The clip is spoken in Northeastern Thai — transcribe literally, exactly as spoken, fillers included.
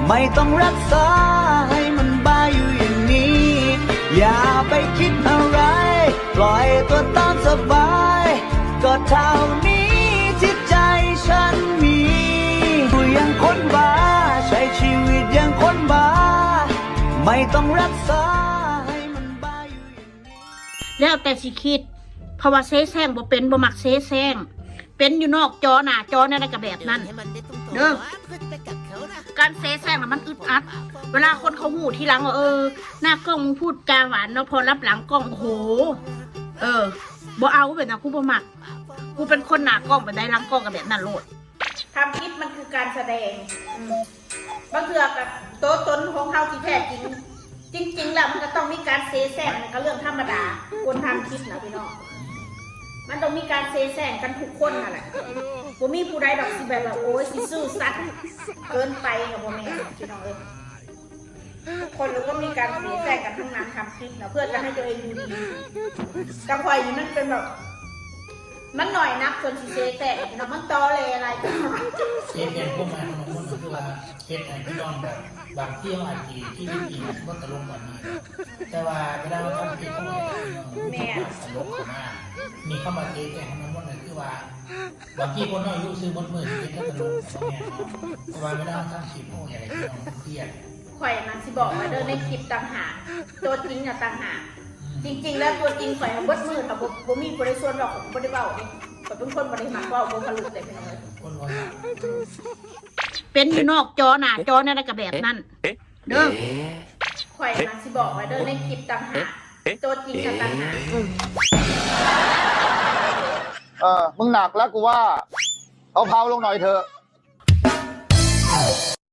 ไม่ต้องรักษาให้มันบาอยู่อย่างนี้ อย่าไปคิดอะไร ปล่อยตัวตามสบาย ก็เท่านี้ที่ใจฉันมีอยู่อย่างคนบา ใช้ชีวิตอย่างคนบา ไม่ต้องรักษาให้มันบาอยู่อย่างนี้ แล้วแต่สิคิด เพราะว่าเสแสร้งบ่เป็น บ่มักเสแสร้ง เป็นอยู่นอกจอ หน้าจอแนวใดก็แบบนั้น เด้อ การเสแสร้งน่ะมันอึดอัด เวลาคนเขาฮู้ทีหลังว่า เออ หน้ากล้องมึงพูดจาหวานเนาะ พอรับหลังกล้อง โอ้โห เออ บ่เอาแบบนั้น กูบ่มัก กูเป็นคนหน้ากล้องปานใด หลังกล้องก็แบบนั้นโลด ทำคลิปมันคือการแสดง อืม บางเทื่อกับตัวตนของเฮาที่แท้จริง จริง ๆ แล้วมันก็ต้องมีการเสแสร้ง มันก็เรื่องธรรมดา คนทำคลิปนะพี่น้อง มันต้องมีการเสแสร้งกันทุกคนนั่นแหละ บ่มีผู้ใดดอกสิแบบว่า โอ้ย สิซื่อสัตย์เกินไปกับบ่แม่นพี่น้องเอ้ย ทุกคนเราก็มีการเสแสร้งกันทั้งนั้น ทำคลิปนะ เพื่อจะให้ตัวเองดูดี กับข่อยนี่มันเป็นแบบ มันหน่อยนักคนสิเสแสร้งพี่น้อง มันตอแหลอะไร เฮ็ดเป็นพวกมาของมันคือว่าเฮ็ดให้พี่น้องแบบบางที่เขาอาจจะที่วิธีมันก็ตลกกว่านี้ แต่ว่าเวลาเราทำคลิปของเราเนี่ย แม่ ตลกมาก มีเข้ามาเทแกงมันมันคือว่า บางที่คนน้อยรู้ซื้อหมดมือเฮ็ดก็ตลกของแม่เนาะ เพราะว่าเวลาเราทำคลิปของอย่างไรพี่น้องมันเครียด ข่อยนะสิบอกว่าเด้อ ในคลิปต่างหาก ตัวจริงน่ะต่างหาก จริง ๆ แล้วตัวจริงข่อยมันเบิดมือค่ะบ่บ่มีผู้ใดส่วนดอก ข่อยบ่ได้เว้าเด้ ข่อยเป็นคนบ่ได้มักเว้าบ่ทะลุเลยพี่น้องเอ้ย คนว่า เป็นอยู่นอกจอ หน้าจอแนวใดก็แบบนั้น เด้อ ข่อยนะสิบอกว่าเด้อ ในคลิปต่างหาก ตัวจริงน่ะต่างหาก เออ มึงหนักแล้วกูว่าเผาๆลงหน่อยเถอะ